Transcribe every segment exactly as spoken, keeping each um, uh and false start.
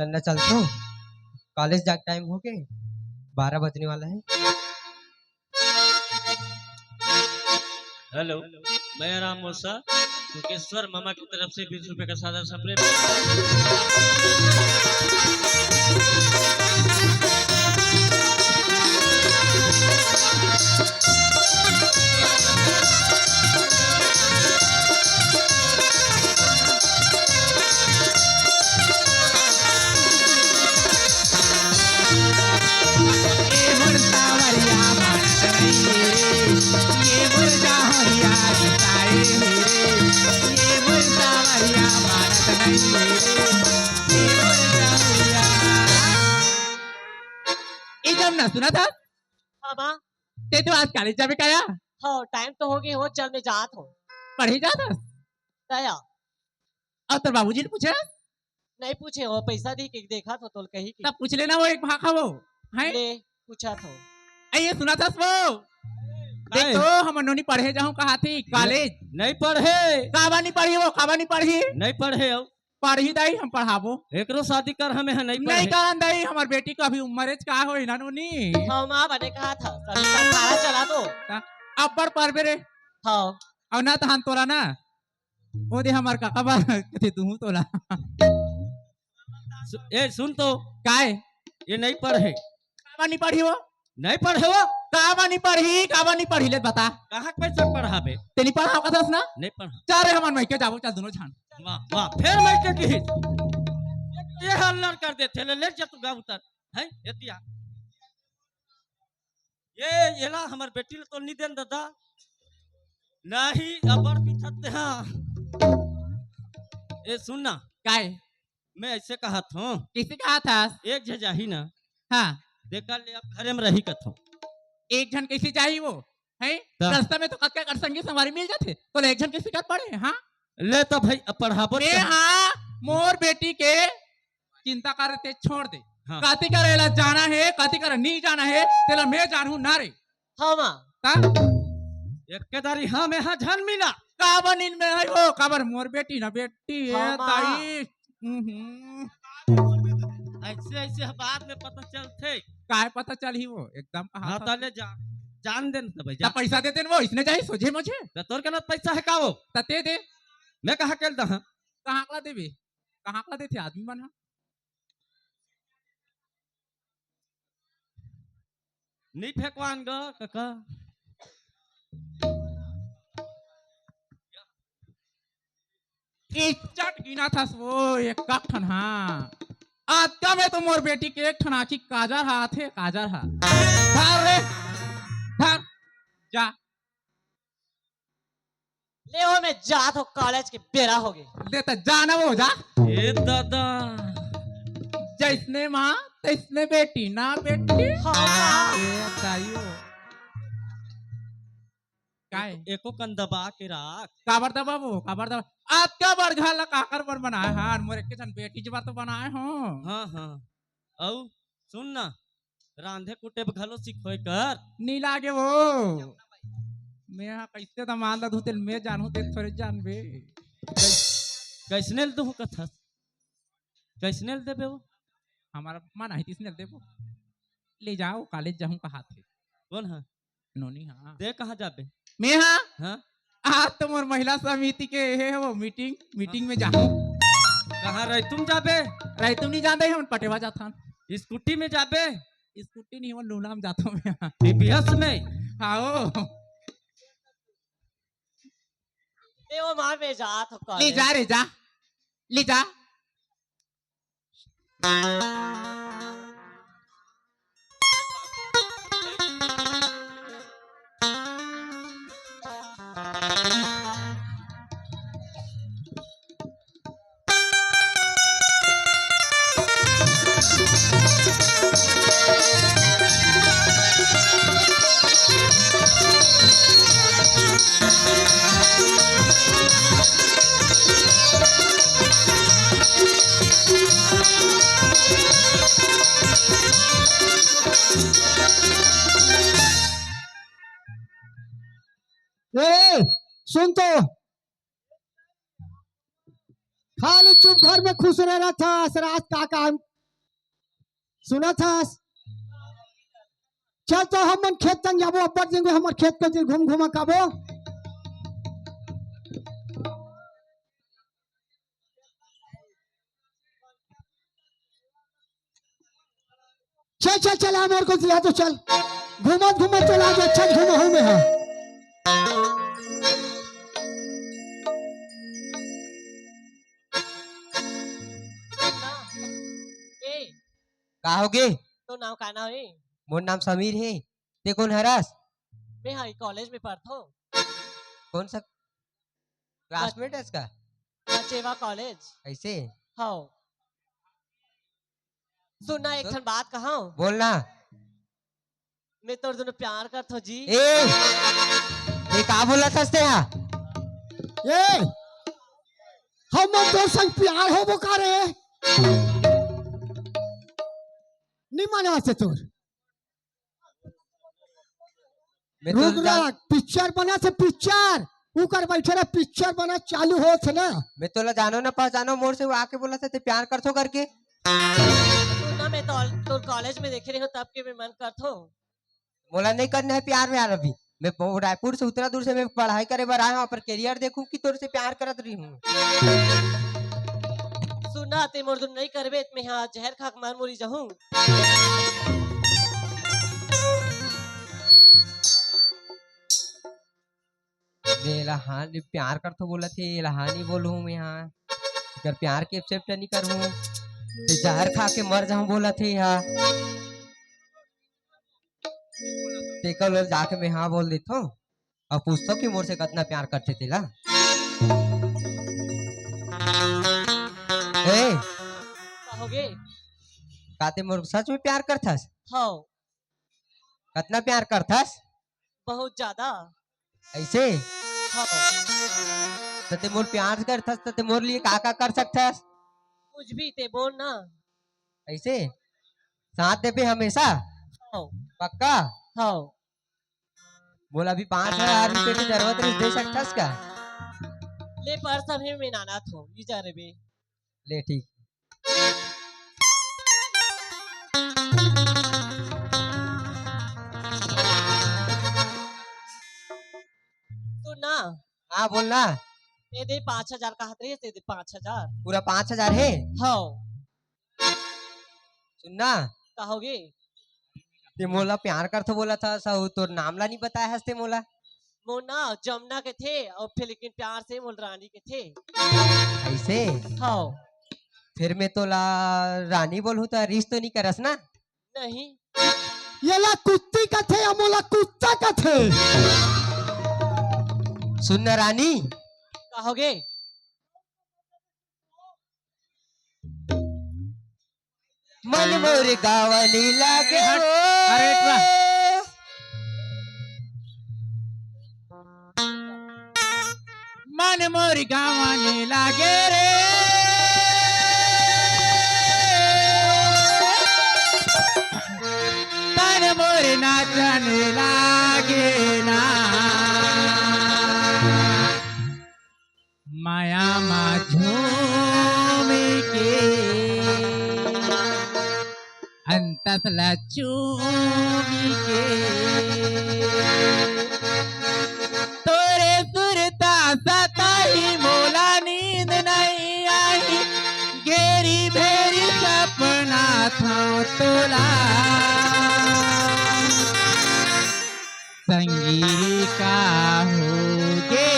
चलना चलथो, कॉलेज जाके टाइम हो गे, बारह बजने वाला है। हेलो, मैं राम मोसा, टुकेश्वर मामा की तरफ से बीस रुपए का सादर सप्रे। एकदम ना सुना था। हाँ, माँ। ते तो आज कॉलेज जाबे का या? हाँ, टाइम तो हो गे हो, चल मैं जात हूँ। पढ़े जात हस? दया। अउ तोर बाबूजी ने पूछे? नहीं पूछे हो, पैसा दी के देखा तो तोल कही के। तब पूछ लेना वो एक भाखा वो, हैं? ले, पूछा तो। ए, ये सुना था वो? देख तो, हम नोनी पढ़े जाऊं कहा थी, कॉलेज। नहीं पढ़े। काबा नहीं पढ़ी वो, काबा नहीं पढ़ी? नहीं पढ़े हो। पढ़ी दाई, हम पढ़ाबो। एकरो शादी कर हमें है, नहीं नहीं पढ़े। करन दाई, हमर बेटी का अभी उम्र है, का होई ना नोनी? हाँ, माँ बने कहा था, सभी संसारा चला दो। ता-, अब्बड़ परबे रे। हाँ। अउ ना तहन तोला ना, ओ दे हमर काका बा, कथे तुहूँ तोला। सु-, ए, सुन तो। काय? ये नहीं पढ़े। काबा नहीं पढ़ी वो? नहीं पढ़े वो? काबा नहीं पढ़ी, काबा नहीं पढ़ी, ले बता। कहाँ के पैसा पढ़ाबे? ते नहीं पढ़ा कथस ना? नहीं पढ़ा। चल रे, हमन मइके जाबो, चल दुनो झन। वाह, वाह, फेर मइके की। ये हल्लर कर देथे, ले, ले जा तू गाँव उतर। हैं? एतिया। ये, येला हमर बेटी ल तो नहीं देन दादा। नहीं, अबड़ पीछते हाँ। ए, सुन ना। काय? मैं ऐसे कहत हूँ। किसे कहा था? एक झन जाही ना। हाँ। देखा ले, अब घरे में रही कथो। एक झन कैसे जाही वो? हैं? ता- रास्ता में तो कतका कर संगी संगवारी मिल जाथे, तो ले एक झन कैसे कर पड़े, हाँ? ले तो भाई, अब पढ़ाबो ए तो। हाँ, मोर बेटी के चिंता करे ते छोड़ दे। हाँ। कति कर एला जाना है, कति कर नहीं जाना है, तेला मैं जानहूँ ना रे। हाँ, माँ। ता? एक के दारी हाँ में हाँ झन मिला। काबर नींद में है वो, काबर मोर बेटी ना बेटी है, हाँ, माँ। ताई। हम्म। ऐसे, ऐसे बाद में पता चलथे। काय पता चलही वो, एकदम कहा हाँ, था। ताले जा, जान देन त भाई, जा। ता पैसा दे देन वो, इसने जाही सोझे मुझे। त तोर कना पैसा है का वो? त ते दे। मैं कहाँ के ल दहा? कहाँ कला देबे? कहाँ कला देथे आदमी मन ह? नी फेंकवान ग, कका। इज्जत गिना थस वो, एक ठन, हाँ। अतका में तो मोर बेटी के एक ठन आँखी काजर हा आथे, काजर हा। धर रे, धर, जा। ले ओ, मैं जात हूँ, कॉलेज के बेरा हो गे। ले त जा ना वो, जा। ए दादा। जैसने माँ, तैसने बेटी ना बेटी। हाँ। ए ताईयो। काय? एको कन दबा के राख। काबर दबाबो, काबर दबा? अतका बड़घा ला काकर बर बनाए हन? मोर एके झन बेटी बर तो बनाए हों। हाँ, हाँ। अउ सुन ना, रांधे कुटे ब घलो सिखोय कर। नी लागे वो। मैं हा कैसे दमांद ला धुतेल मैं जानहूँ, ते थोरे जानबे। कैसने ल दुहूँ कथस? कैसने ल देबे वो? हमारा मन आही तिसने ल देबो। ले जाओ, कॉलेज जाहूँ कहाथे। कौन हा? नोनी हा। ते कहाँ जाबे? मैं हा? हाँ? आज तो मोर महिला समिति के हे वो मीटिंग, मीटिंग में जाहूँ। कहाँ रैतुम जाबे? रैतुम नहीं जानते, हम पटेवा जाथन। स्कूटी में जाबे? स्कूटी नहीं, वो लूना में जाता हूँ मैं। टीवीएस में? हाँ, ओ। ए, वो माँ में जात हो ले कॉलेज। जा रे, जा। ले जा। ए, सुन तो, खाली चुप घर में खुश रह रहा था, रात का काम सुनत हस? चल तो हमन खेत तक जाबो, अब्बड़ दिन हमर खेत को दिन घूम घूमा काबो। चल चल चल, आ मोर को दिया तो चल, घूमत घूमत चला जा, अच्छा घूमा हूँ मैं, हाँ। ए, का होगे? तो नाम का नाम हे? मोर नाम समीर हे। ते कोन हरस? मैं हा कॉलेज में पढ़थो। कौन सा क्लासमेट हस का? मचेवा कॉलेज। ऐसे? हाँ। सुन ना, एक ठन बात कहूँ। बोल ना। मैं तोर दुनो प्यार करथो जी। ए, ये का बोलत हस ते हा? ए, हम तोर संग प्यार होबो का रे? नहीं माने वास्ते तोर। मैं तो रुक जान- रख, पिक्चर बना थे, पिक्चर। ऊपर बैठे रह, पिक्चर बना चालू होत हे ना। मैं तोला जानो ना पहचानो, मोर से वो आके बोलत हे ते प्यार करथो करके। सुन ना, मैं तो तोर कॉलेज में देखे रहे हो, तब के मैं मन करथो। मोला नहीं करना है प्यार व्यार अभी। मैं बहु-, रायपुर से उतना दूर से मैं पढ़ाई करे बर आया हूँ, पर करियर देखूँ कि तोर से प्यार करत रही हूँ। सुन ना, ते मोर दुन नहीं करबे, त मैं हा जहर खा के मर मुरी जाहूँ। मैं एला हाँ नहीं प्यार करथो बोलत हे, एला हाँ नहीं बोलूँ मैं हा। एकर प्यार के एक्सेप्ट नहीं करहूँ। ते जहर खा के मर जाहूँ बोलत हे हा। तेकर ले जाके मैं हाँ बोल देथो। अउ पूछथो कि मोर से कतना प्यार करथे तेला। ए, का होगे? का ते मोर सच में प्यार करथस? हव। कतना प्यार करथस? बहुत ज्यादा। ऐसे? हव। त ते मोर प्यार करथस, त ते मोर लिए का का कर सकथस? कुछ भी, ते बोल ना। ऐसे? साथ देबे हमेशा? हव। पक्का? हव। मोला अभी पाँच हजार रुपये की जरूरत रहिस, दे सकथस का? ले, पर्स अभी मैं नाना थो, ई जा रे बे। ले, ठीक। सुन ना। हाँ, बोल ना। ये दे, पाँच हजार कहत रहिस, ये दे पाँच हजार। पूरा पाँच हजार हे? हव। सुन ना। का होगे? ते मोला प्यार करथो बोलत हस, अउ तोर नाम ला नहीं बताए हस ते मोला। मोर ना जमुना कथे, अउ फिर लेकिन प्यार से मोला रानी कथे। ऐसे? हव। फिर मैं तोला रानी बोलहूँ त रिस तो नहीं करस ना? नहीं। येला कुत्ती कथे या मोला कुत्ता कथे? सुन ना रानी। का होगे? मन मोर गावा नी लागे हट, वो। अरे हट बा। मन मोर गावा नी लागे रे। तन मोर नाचन लागे ना। माया मा झूम के, अंतस ला चूम के, तोरे सुरता सताही मोला नींद नहीं आही, घेरी भेरी सपना था तोला। संगी रे का होगे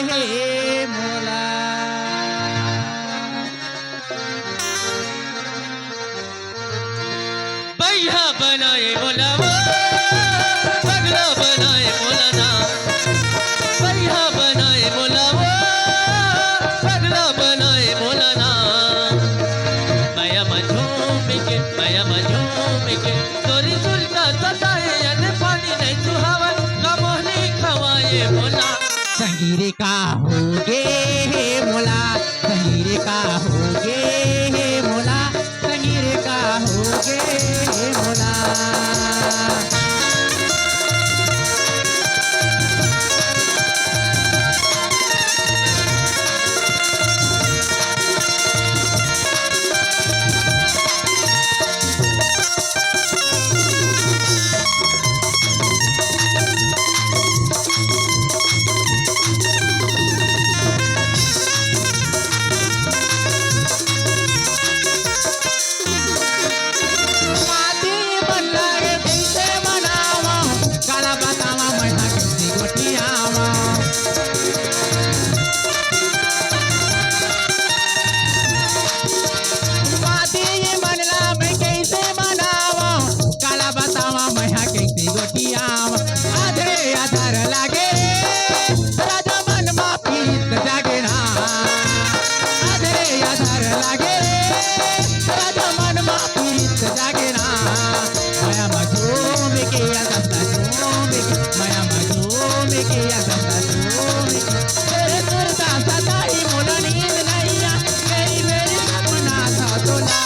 हे मोला। बइहा बनाए मोला वो, पगला बनाए मोला ना। बइहा बनाए मोला वो, पगला बनाए मोला ना। माया मा झूम के, माया मा झूम के, तोरी सुरता सताए, अन्न पानी नहीं सुहावन, का मोहनी खवाए मोला। संगी रे का होगे हे मोला, संगी रे का होगे हे मोला, संगी रे का होगे हे मोला। राजा मन मा पीरित जागे ना, माया मा झूम के या गंगा झूम के, माया मा झूम के या गंगा झूम के। तेरे सुरता सताई मोला नींद नैया, मेरी मेरी सपना था तोला।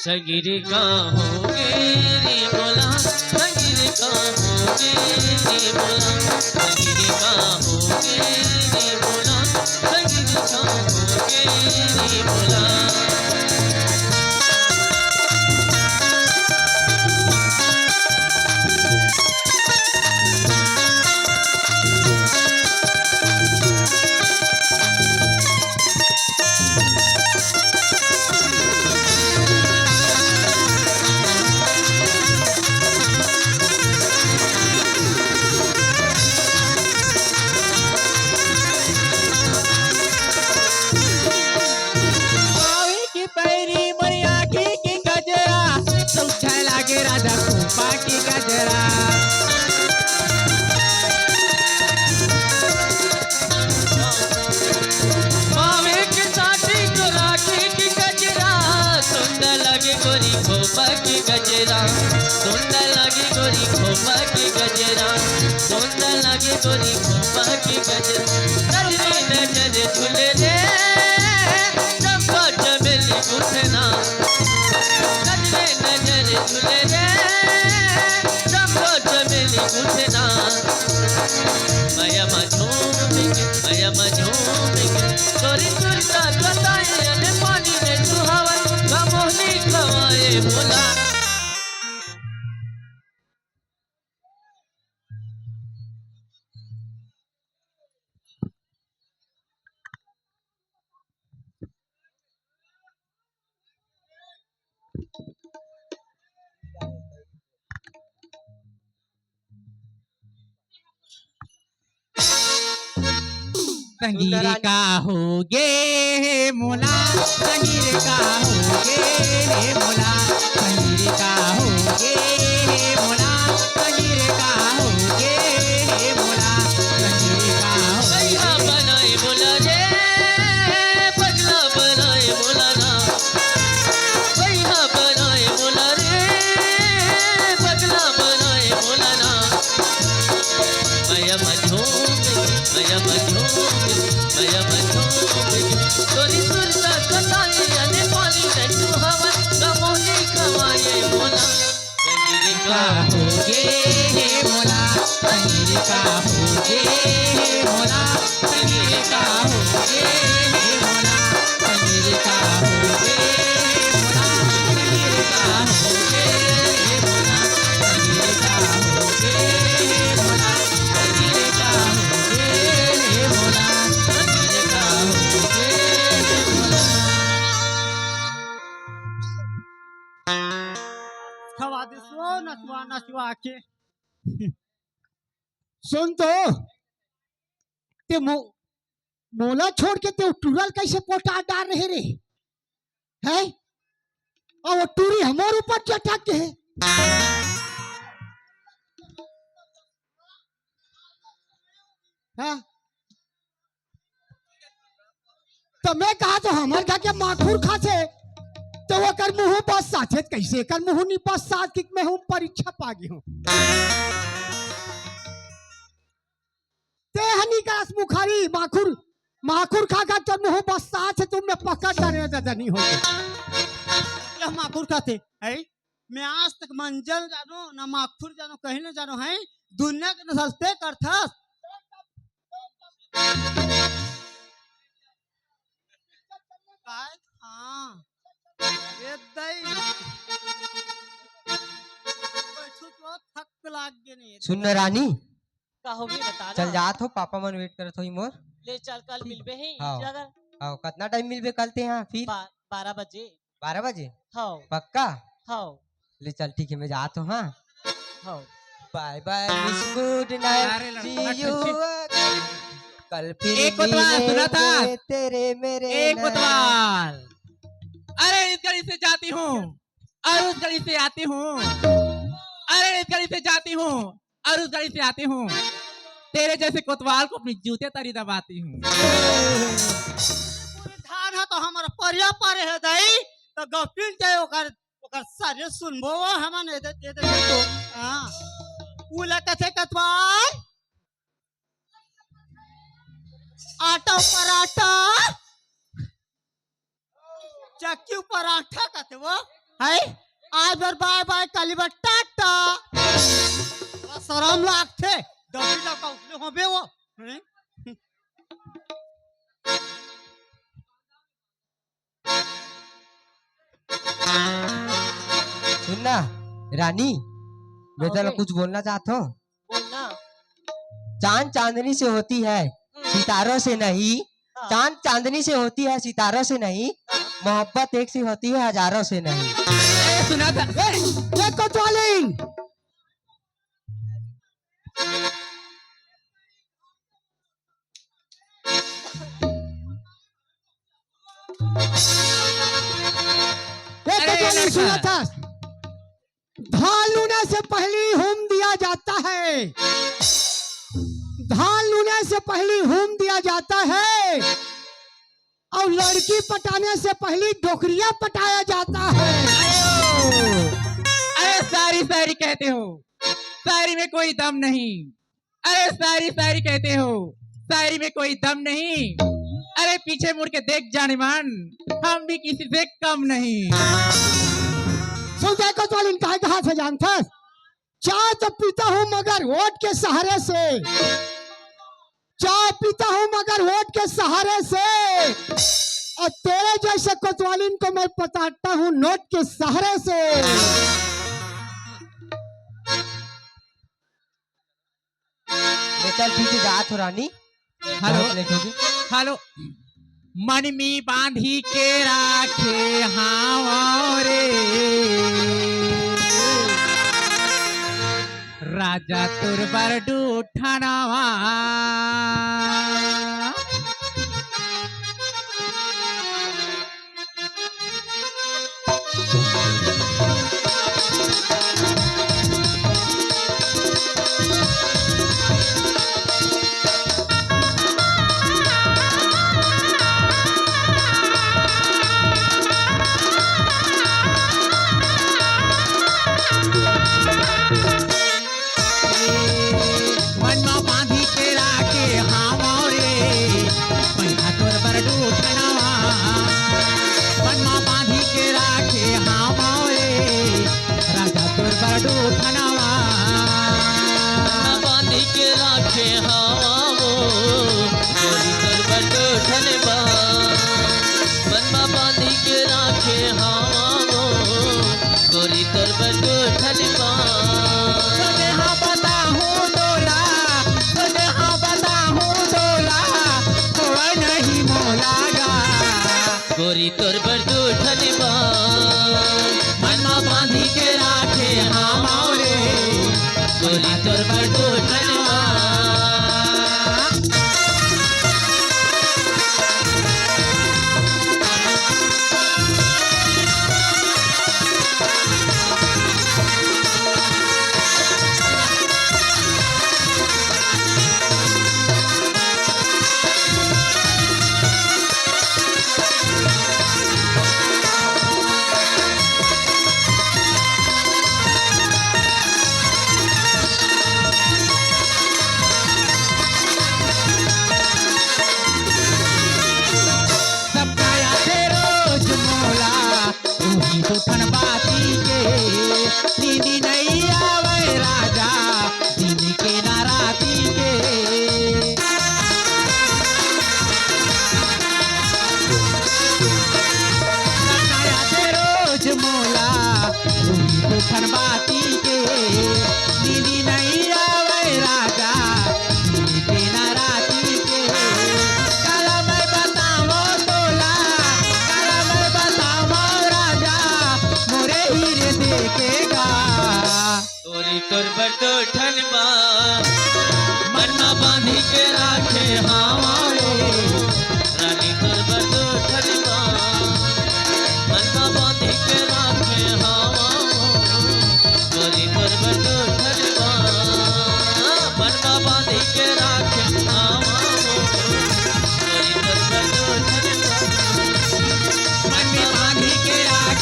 सगीर का होगे रे मोला, सगीर का होगे रे मोला, सगीर का होगे रे मोला, सगीर का होगे रे मोला। बावी की पैरी मोरी आँखी की गजरा, सुझाए लागे राजा खोपा की गजरा। बावे के साथी को राखी की गजरा, सुंदर लगे गोरी खोपा की गजरा, सुंदर लगे गोरी खोपा की गजरा, सुंदर लगे गोरी खोपा की गजरा। नजरे नजर झूले रे, चंपा चमेली गुथना। नजरे नजर झूले रे, चंपा चमेली गुथना। माया मा झूम के, माया मा झूम के, तोरी सुरता बताए अने पानी ने सुहावन, का मोहनी खवाए बोला। संगीर का होगे हे मोला, संगीर का होगे हे मोला, संगीर का होगे हे मोला, संगीर का होगे हे मोला, संगीर का होगे। भैया बनाए मोला रे, पगला बनाए मोला ना। भैया बनाए मोला रे, पगला बनाए मोला ना। माया मा झूम, माया मा झूम, माया मा झूम। तोरी सुरता सताई अने पानी में सुहावन, का मोहनी खवाए मोला। संगीर का होगे हे मोला, संगीर का होगे हे मोला, संगीर का होगे हे मोला, संगीर का होगे हे मोला, संगीर का होगे हे मोला, संगीर का होगे हे मोला, संगीर का होगे हे मोला, संगीर का होगे हे मोला। खवा दे सो नचवा नचवा के। सुन तो, ते मो-, मोला छोड़ के ते टूरा ल कैसे पोटा डार रहे रे? हैं? अउ वो टूरी हमर ऊपर चटक के हे। हाँ? त मैं कहा तो हमर घर के माखुर खाथे, त ओकर मुंह बस साथे, कैसे एकर मुंह नी बस साथ कि मैं हूँ परीक्षा पा गे हूँ। ते हनी का मुखारी माखुर, माखुर खा खा तोर मुंह बस साथे, तुम मैं पकड़ डारे दादा नहीं हो। यह माखुर खाथे, है? मैं आज तक मंजल जानो, ना माखुर जानो, कहीं ना जानो है। दुनिया के नसल ते करथस। काय? हाँ। ए दई। बैठू तो थक लाग गे नहीं। सुन न रानी। का होगे बता ना। चल जात हो, पापा मन wait करत होही मोर। ले चल, कल ठीक। मिलबे ही। हाँ। अगर हाँ, कतना time मिलबे कल ते यहाँ फिर? बा-, बारह बजे। बारह बजे? हाँ। पक्का? हाँ। ले चल, ठीक है, मैं जात हूँ, हाँ? हाँ। Bye bye, miss, good night, अरे लड़का, see you ठीक। Again। कल फिर एक कोतवाल, मिलेंगे सुना था? तेरे मेरे एक नैन। कोतवाल। अरे इस गली से जाती हूँ और उस गली से आती हूँ, अरे इस गली से जाती हूँ और उस गली से आती हूँ, तेरे जैसे कोतवाल को अपनी जूते तरी दबाती हूँ। धान है तो हमारा परिया परे है दाई, त गपिल जाय ओकर, ओकर सारे सुनबो वो हमन एदे, एदे तो। हाँ। उला कथे कतवार? आटा ऊपर आटा, चक्की ऊपर आटा कथे वो। है? आज बर बाय बाय, काली बर टाटा। बड़ा शरम लागथे। दबी लगा उठले होबे वो। हैं? सुन ना रानी, मैं तेला कुछ बोलना चाहत हूँ। बोलना। चांद चांदनी से होती है, हम्म। सितारों से नहीं। हाँ। चांद चांदनी से होती है, सितारों से नहीं। हाँ। मोहब्बत एक सी होती है, हजारों से नहीं। ए, सुना था। ए, ए, कोतवालीन। ए, अरे, कोतवालीन, लड़का। सुना था। धान लूने से पहली हूम दिया जाता है, धान लूने से पहली हूम दिया जाता है, और लड़की पटाने से पहली डोकरिया पटाया जाता है। अरे, सारी सारी कहते हो, सारी में कोई दम नहीं। अरे, सारी सारी कहते हो, सारी में कोई दम नहीं। अरे, पीछे मुड़ के देख जानेमान, हम भी किसी से कम नहीं। सुन, देखो तो इनका कहाँ से जानता है? चाय तो पीता हूँ मगर वोट के सहारे से, चाय पीता हूँ मगर वोट के सहारे से, और तेरे जैसे कोतवालीन को मैं पटाता हूँ नोट के सहारे से। ले चल, पीछे जात हो रानी। हेलो। बहुत लेट होगे। हेलो। मन में बांधी के राखे हाव रे, राजा तोर बर दू ठन आवा। मन म बांधी के राखे हावंव रे, पहिला तोर बर दू ठन आवा। मन म बांधी के राखे हावंव रे, राजा तोर बर दू ठन आवा। मन म बांधी के राखे हावंव, गोरी तोर बर दू ठन बा। मन म बांधी के राखे हावंव, गोरी तोर बर दू ठन बा। सोझे हाँ बताहूँ तोला, सोझे हाँ बताहूँ तोला, छोड़य नहीं मोला गा। गोरी तोर बर दू ठन बा। मन म बांधी के राखे हावंव रे, गोरी तोर बर दू ठन बा। सपना आथे रोज मोला, उही दू ठन बाती के, नींद नइ आवय राजा, दिन के ना राती के। सपना आथे रोज मोला, उही दू ठन बाती के, नींद नइ आवय राजा, दिन के ना राती के। काला मैं बतावंव तोला, काला मैं बतावंव राजा, मोरे हीरे देखे गा। गोरी तोर बर दू ठन बा, मन म बांधी के राखे हावंव रे। रानी तोर बर दू ठन बा, मन म बांधी के राखे हावंव। गोरी तोर बर दू ठन बा, मन म बांधी के राखे हावंव। गोरी तोर बर दू ठन बा। मन में बांधी के राखे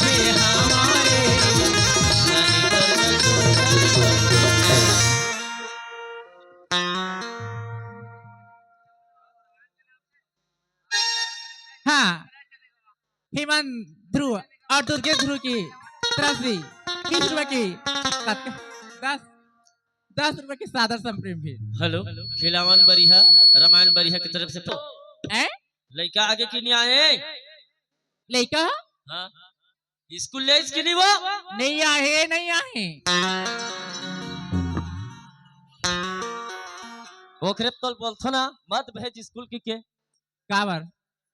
हेमंत ध्रुव और दुर्गेश ध्रुव की तरफ से बीस रुपए की, दस, दस रुपए की सादर संप्रेम भेंट। हेलो, खिलावन बरिहा, रमायन बरिहा की तरफ से तो हैं? लइका आगे कि नहीं आए? लइका? हाँ। स्कूल ले कि नहीं वो? नहीं आए, नहीं आए। ओखरे तोल बोलथो ना, मत भेज स्कूल की के। काबर?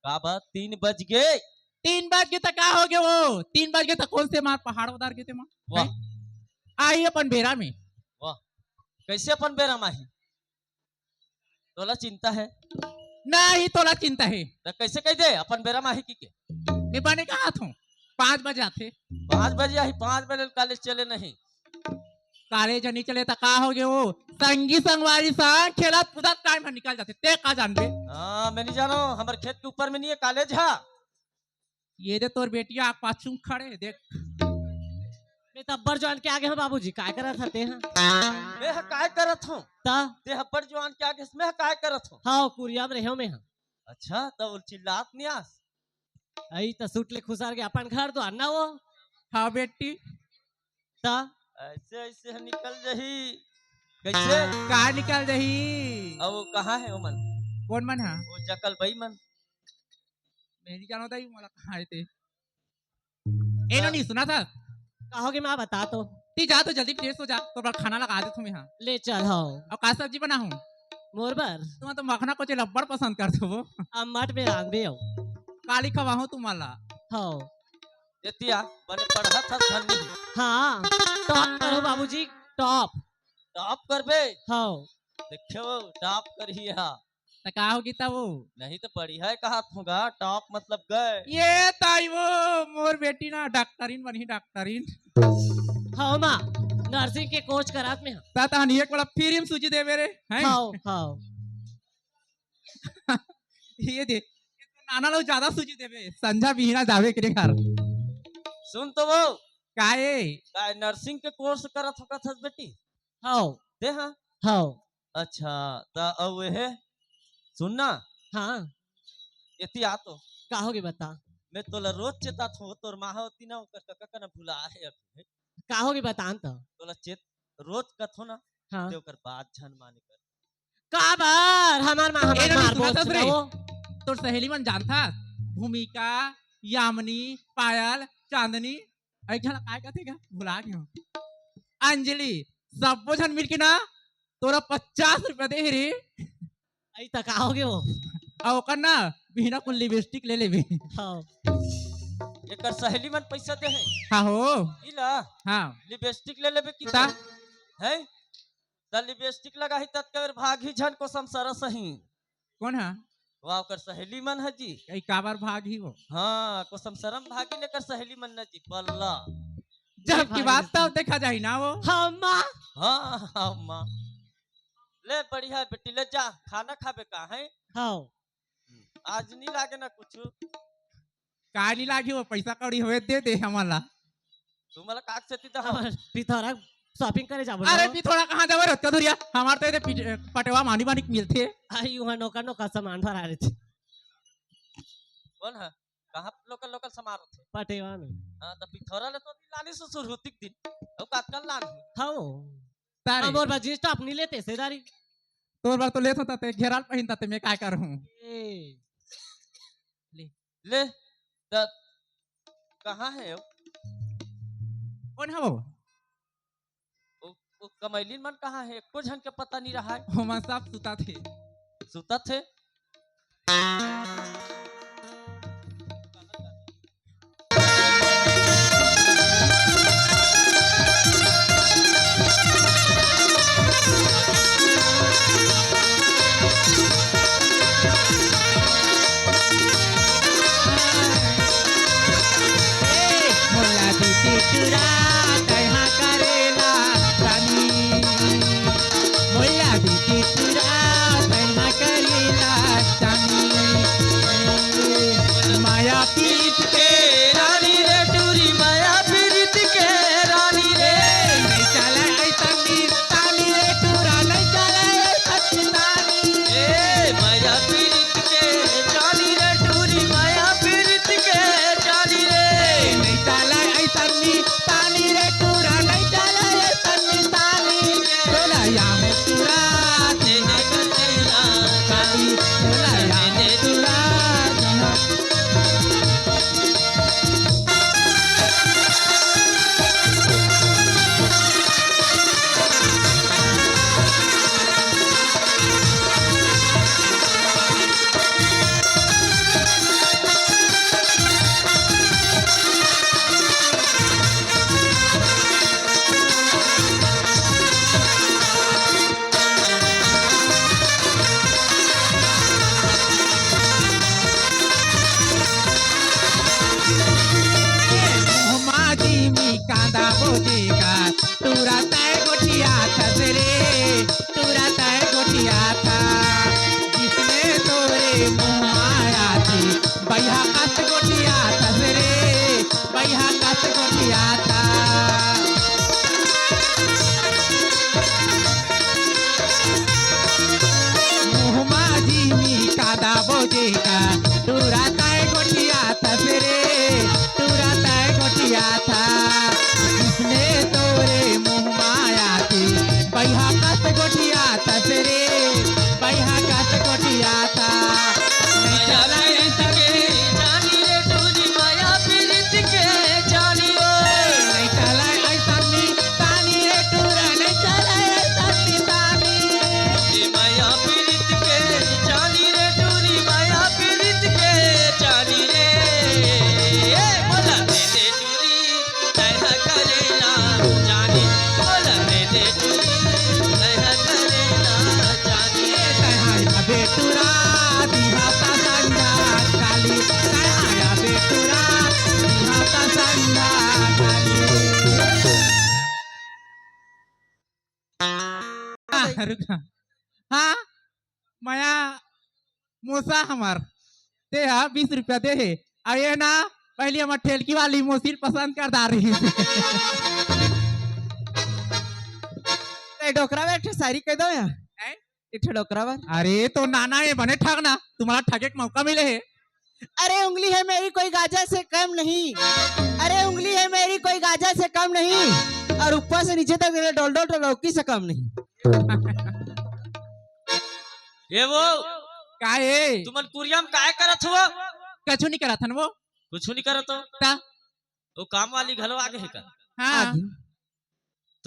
काबर? तीन बज गे। तीन बज गे त का हो गे वो? तीन बज गे त कौन से मार पहाड़ उतार गे ते मार? वाह। हैं? आही अपन बेरा में। वाह। कैसे अपन बेरा में आही? तोला चिंता है? नहीं, तोला चिंता है। त कैसे कह दे अपन बेरा में आही की के? मैं बने कहा था, पाँच बजे आथे। पाँच बजे आही, पाँच बजे कॉलेज चले नहीं। कॉलेज नहीं चले त का हो गे वो? संगी संगवारी संग खेलत कूदत टाइम ह निकल जाथे, ते का जानबे? हाँ, मैं नहीं जानो, हमर खेत के ऊपर में नहीं है कॉलेज हा। ये दे तोर बेटिया पाछू खड़े देख। मैं तो अब्बर जवान के आगे हूँ बाबूजी, काय करत हते हैं? मैं ह काय करत हूँ? ता? ते अब्बर जवान के आगे मैं ह काय करत हूँ? हाँ, कुरिया में रहे मैं हाँ। अच्छा, तब वो चिल्लात नहीं आस? आई त सूट ले खुसार के अपन घर तो आना वो। हाँ बेटी। ता? ऐसे, ऐसे ह निकल जही। कैसे? का निकल जही? अब वो कहाँ है वो मन? कौन मन है? वो जकल बई मन। मैं नहीं जानो दाई, मोला कहाँ है ते? ए हाँ। नोनी, सुना था? कहोगे माँ, बता तो। ती जा तो जल्दी फ्रेश हो जा, तो बर खाना लगा दे तुम्हें यहाँ। ले चल, हाँ। और का सब्जी बना हूँ? मोर बर? तुम तो मखना कोचे लब्बड़ पसंद कर दो वो। अम्मट में रांधे हो। काली खवाहूँ तुम्हारा। हाँ। एतिया, बने पढ़त हस धन्नी। हाँ, टॉप करो बाबूजी, टॉप। टॉप करबे? हाँ। देखो, टॉप करिया। त का होगी तब वो? नहीं तो बढ़िया है कहा थोगा, टॉप मतलब गए। ये ताई वो, मोर बेटी ना डॉक्टरिन बनी, डॉक्टरिन। हाँ माँ, नर्सिंग के कोर्स करात में हाँ। ता तहन एक वाला फ्री में सूजी देबे रे, हैं? हाँ, हाँ। ये दे, नाना लोग ज्यादा सूजी देबे, संझा बिहना जाबे के घर। सुन तो वो। काहे? काय नर्सिंग के कोर्स करत हो कथस बेटी? हाँ। ते हाँ? हाँ। अच्छा, त अउ एहे, सुन ना। हाँ। एती आ तो। का होगे बता? मैं तोला रोज चेतात हो, तोर माँ होती ना, ओकर कका का ना भुला है अभी। का होगे बता न त? तोला चेत, रोज कथो ना, हाँ। ते ओकर बात झन माने कर। काबर? हमार माँ, हमार ए, नोनी, माँ, सुनत बोल हस रे? सुनाओ। तोर सहेली मन जानथस? भूमिका, यामिनी, पायल, चांदनी, अरे, झन काय कथे का? भुला गेंव। अंजलि, सब्बो झन मिलके ना, तोला पचास रुपया दे हे रे। अई, त का होगे वो? अउ ओकर ना, बिहना कुन लिपस्टिक ले लेबे। हाँ। एकर सहेली मन पैसा दे हे। हाँ हो। ई ला? हाँ। लिपस्टिक ले लेबे कि ता? हैं? त लिपस्टिक लगाही ततका बेर भागही झन कोसम सरस ही। कोन हा? वा, ओकर सहेली मन ह जी। कई काबर भागही वो? हाँ, कोसम सरम भागी न एकर सहेली मन न जी, पल्ला। जब की बात तब देखा जाही ना वो। हाँ, माँ। हाँ, हाँ, माँ। ले, बढ़िया बेटी, ले जा, खाना खाबे का है? हाँ। आज नहीं लागे ना कुछ। का नहीं लागी वो, पैसा कौड़ी होवे दे दे हमन ला। तू मला काक से तीता हो। हमर पिथौरा shopping करे जाबो अरे ना। पिथौरा कहाँ जाबो रे, ओतका दुरिया? हमार तो एदे पिट-, पटेवा मानी मानी मिलथे। आई उहाँ नोका नोका सामान भरा रहिथे। कौन है? कहाँ local local सामान होथे? पटेवा में। हाँ, तो पिथौरा ले तो लानी ससुर होतिक दिन। अउ कातकन लान। हाँ। तारे। अब और बाजी stop नहीं लेते, सेदारी। तोर बर तो लेत होता ते, घेराल पहिनता ते, मैं काय करहूँ? ए। ले। ले, त कहाँ है वो? कौन है वो? वो, वो कमैलिन मन कहाँ है? एको झन के पता नहीं रहा है। ओमन सब सुता थे। सुता थे? ए, मोला बीती चुरा तैहा करेला रानी। मोला बीती चुरा तैहा करेला रानी। माया पीत के रानी रे टूरी, माया पीत के रानी रे। नहीं चले ऐसा की तानी रे टूरा, नहीं चले ऐसा की तानी। ए, माया पीत के रानी रे टूरी, माया पीत के तानी रे टूरा नहीं चले रे तन्नी तानी। टोला या में टूरा, तेना कतैला तानी। टोला या में टूरा, तेना मुहमा जिमी कांदा बोजे का, टूरा तय गोठियाथस रे, टूरा तय गोठियाथा। जिसने तोरे मुहमा आथे, बइहा कस गोठियाथस रे, बइहा कस गोठियाथा। मुहमा जिमी कांदा बोजे का, टूरा तय गोठियाथस रे, टूरा तय गोठियाथा। जिसने तोरे मुहमा आथे, बइहा कस गोठियाथस रे, बइहा कस गोठियाथा। नहीं चला ऐसा के जानी रे टूरी, माया पीरित के जानी ओ। नहीं चला ऐसा मी तानी रे टूरा, नहीं चला ऐसा मी तानी। ए माया पीरित के जानी रे टूरी, माया पीरित के जानी रे। ए बोला दे दे टूरी, तैं ह करेला जानी। बोला दे दे टूरी, तैं ह करेला जानी। तैं ह या बेटूरा, दिहा ता संझा काली। तैं ह या बेटूरा, दिहा ता संझा काली। आ, रुक। हाँ, मया मोसा हमर, ते हा बीस रुपया दे हे। अउ ये ना, पहली हमर ठेलकी वाली मोसी ल पसंद कर डारिस। ए डोकरा बर एक ठो शायरी कह दो यार। हैं? एक ठो डोकरा बर। अरे तो नाना, ये बने ठगना, तुम्हारा ठगे के मौका मिले हे। अरे उंगली है मेरी कोई गाजर से कम नहीं, अरे उंगली है मेरी कोई गाजर से कम नहीं, और ऊपर से नीचे तक मेरे डोल डोल लौकी से कम नहीं। ये वो का हे? तुमन कुरिया में काय करत हो? कछु नहीं करत हन वो। कुछ नहीं करत हो? ता? वो काम वाली घलो आगे है का? हाँ। आगे। त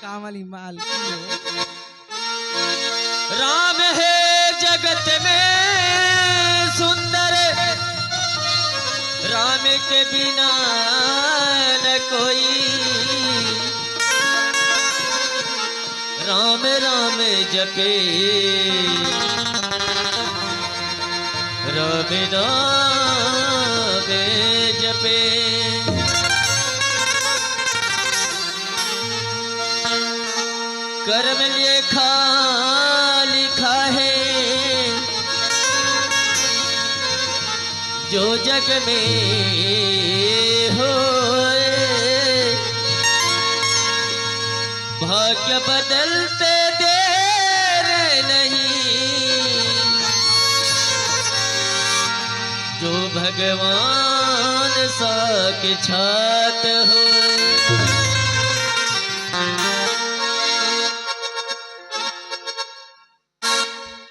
काम वाली माल। राम हे जगत में सुंदर, राम के बिना न कोई। राम राम जपे, राम नाम जपे। कर्म लेखा लिखा है जो जग में होए, भाग्य बदलते देर नहीं, जो भगवान साक्षात होए।